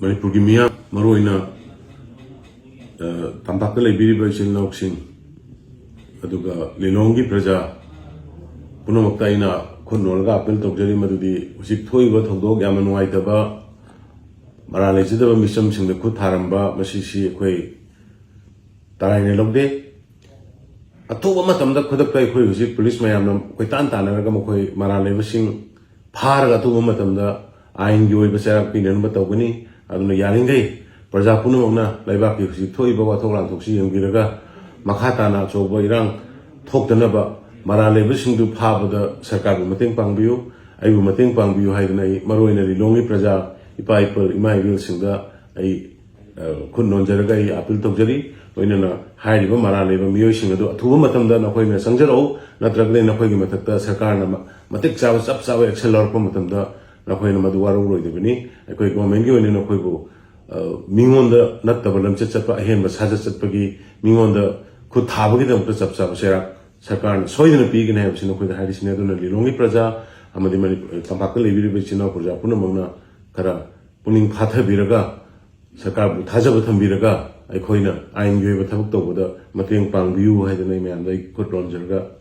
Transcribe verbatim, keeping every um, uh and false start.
ꯃꯅꯤꯄꯨꯔꯒꯤ ꯃꯤꯌꯥꯝ, ꯃꯔꯨꯑꯣꯏꯅ, ꯑ, ꯇꯝꯄꯥꯛꯇ ꯂꯩꯕꯤꯔꯤꯕ ꯏꯆꯤꯜ ꯏꯅꯥꯎꯁꯤꯡ, ꯑꯗꯨꯒ ꯂꯤꯂꯣꯡꯒꯤ ꯄ꯭ꯔꯖꯥ ꯄꯨꯝꯅꯃꯛꯇ ꯑꯩꯅ ꯈꯨꯠ ꯅꯣꯜꯂꯒ ꯑꯥꯄꯤꯜ ꯇꯧꯖꯔꯤ, ꯃꯗꯨꯗꯤ ꯍꯧꯖꯤꯛ ꯊꯣꯛꯏꯕ ꯊꯧꯗꯣꯛ ꯌꯥꯝꯅ ꯅꯨꯡꯉꯥꯏꯇꯕ, ꯃꯔꯥꯜ ꯂꯩꯖꯗꯕ ꯃꯤꯆꯝꯁꯤꯡꯗ ꯈꯨꯠ ꯊꯥꯔꯝꯕ, ꯃꯁꯤꯁꯤ ꯑꯩꯈꯣꯏ ꯇꯔꯥꯏꯅ ꯂꯧꯗꯦ꯫ ꯑꯊꯨꯕ ꯃꯇꯝꯗ ꯈꯨꯗꯛꯇ ꯑꯩꯈꯣꯏ ꯍꯧꯖꯤꯛ ꯄꯨꯂꯤꯁ ꯃꯌꯥꯝꯅ ꯀꯣꯏꯇꯥꯟ ꯇꯥꯟꯅꯔꯒ ꯃꯈꯣꯏ ꯃꯔꯥꯜ ꯂꯩꯕꯁꯤꯡ ꯐꯥꯔꯒ ꯑꯊꯨꯕ ꯃꯇꯝꯗ ꯑꯥꯏꯟꯒꯤ ꯑꯣꯏꯕ ꯆꯩꯔꯥꯛ ꯄꯤꯅꯅꯕ ꯇꯧꯒꯅꯤ꯫ ꯑꯗꯨꯅ ꯌꯥꯔꯤꯈꯩ ꯄ꯭ꯔꯖꯥ ꯄꯨꯝꯅꯃꯛꯅ ꯂꯩꯕꯥꯛꯀꯤ ꯍꯧꯖꯤꯛ ꯊꯣꯛꯏꯕ ꯋꯥꯊꯣꯛ ꯂꯥꯟꯊꯣꯛꯁꯤ ꯌꯦꯡꯕꯤꯔꯒ, ꯃꯈꯥ ꯇꯥꯅ ꯑꯆꯧꯕ ꯏꯔꯥꯡ ꯊꯣꯛꯇꯅꯕ, ꯃꯔꯥꯜ ꯂꯩꯕꯁꯤꯡꯗꯨ ꯐꯥꯕꯗ ꯁꯔꯀꯥꯔꯕꯨ ꯃꯇꯦꯡ ꯄꯥꯡꯕꯤꯌꯨ, ꯑꯩꯕꯨ ꯃꯇꯦꯡ ꯄꯥꯡꯕꯤꯌꯨ ꯍꯥꯏꯗꯅ ꯑꯩ ꯃꯔꯨꯑꯣꯏꯅ ꯂꯤꯂꯣꯡꯒꯤ ꯄ꯭ꯔꯖꯥ, ꯏꯄꯥ ꯏꯄꯨ, ꯏꯃꯥ ꯏꯕꯦꯜꯁꯤꯡꯗ ꯑꯩ, ꯑ, ꯈꯨꯠ ꯅꯣꯟꯖꯔꯒ ꯑꯩ ꯑꯥꯄꯤꯜ ꯇꯧꯖꯔꯤ꯫ ꯂꯣꯏꯅꯅ ꯍꯥꯏꯔꯤꯕ ꯃꯔꯥꯜ ꯂꯩꯕ ꯃꯤꯑꯣꯏꯁꯤꯡ ꯑꯗꯨ ꯑꯊꯨꯕ ꯃꯇꯝꯗ ꯅꯈꯣꯏꯅ ꯆꯪꯖꯔꯛꯎ, ꯅꯠꯇ꯭ꯔꯒꯗꯤ ꯅꯈꯣꯏꯒꯤ ꯃꯊꯛꯇ ꯁꯔꯀꯥꯔꯅ ꯃ-, ꯃꯇꯤꯛ ꯆꯥꯕ, ꯆꯞ ꯆꯥꯕ ꯑꯦꯛꯁꯟ ꯂꯧꯔꯛꯄ ꯃꯇꯝꯗ ꯅꯈꯣꯏꯅ ꯃꯗꯨ ꯋꯥꯔꯧꯔꯣꯏꯗꯕꯅꯤ꯫ ꯑꯩꯈꯣꯏ ꯒꯣꯔꯃꯦꯟꯒꯤ ꯑꯣꯏꯅ ꯅꯈꯣꯏꯕꯨ, ꯑ, ꯃꯤꯉꯣꯟꯗ ꯅꯠꯇꯕ ꯂꯝꯆꯠ ꯆꯠꯄ, ꯑꯍꯦꯟꯕ ꯁꯥꯖꯠ ꯆꯠꯄꯒꯤ, ꯃꯤꯉꯣꯟꯗ ꯈꯨꯠ ꯊꯥꯕꯒꯤꯗꯃꯛꯇ ꯆꯞ ꯆꯥꯕ ꯆꯩꯔꯥꯛ ꯁꯔꯀꯥꯔꯅ ꯁꯣꯏꯗꯅ ꯄꯤꯒꯅꯤ ꯍꯥꯏꯕꯁꯤ ꯅꯈꯣꯏꯗ ꯍꯥꯏꯔꯤꯁꯤꯅꯤ꯫ ꯑꯗꯨꯅ ꯂꯤꯂꯣꯡꯒꯤ ꯄ꯭ꯔꯖꯥ ꯑꯃꯗꯤ ꯃꯅꯤꯄꯨꯔ, ꯇꯝꯄꯥꯛꯇ ꯂꯩꯕꯤꯔꯤꯕ ꯏꯆꯤꯟ ꯏꯅꯥꯎ ꯄ꯭ꯔꯖꯥ ꯄꯨꯝꯅꯃꯛꯅ ꯈꯔ ꯄꯨꯛꯅꯤꯡ ꯐꯥꯊꯕꯤꯔꯒ, ꯁꯔꯀꯥꯔꯕꯨ ꯊꯥꯖꯕ ꯊꯝꯕꯤꯔꯒ, ꯑꯩꯈꯣꯏꯅ ꯑꯥꯏꯟꯒꯤ ꯑꯣꯏꯕ ꯊꯕꯛ ꯇꯧꯕꯗ ꯃꯇꯦꯡ ꯄꯥꯡꯕꯤꯌꯨ ꯍꯥꯏꯗꯅ ꯑꯩ ꯃꯌꯥꯝꯗ ꯑꯩ ꯈꯨꯠ ꯅꯣꯟꯖꯔꯒ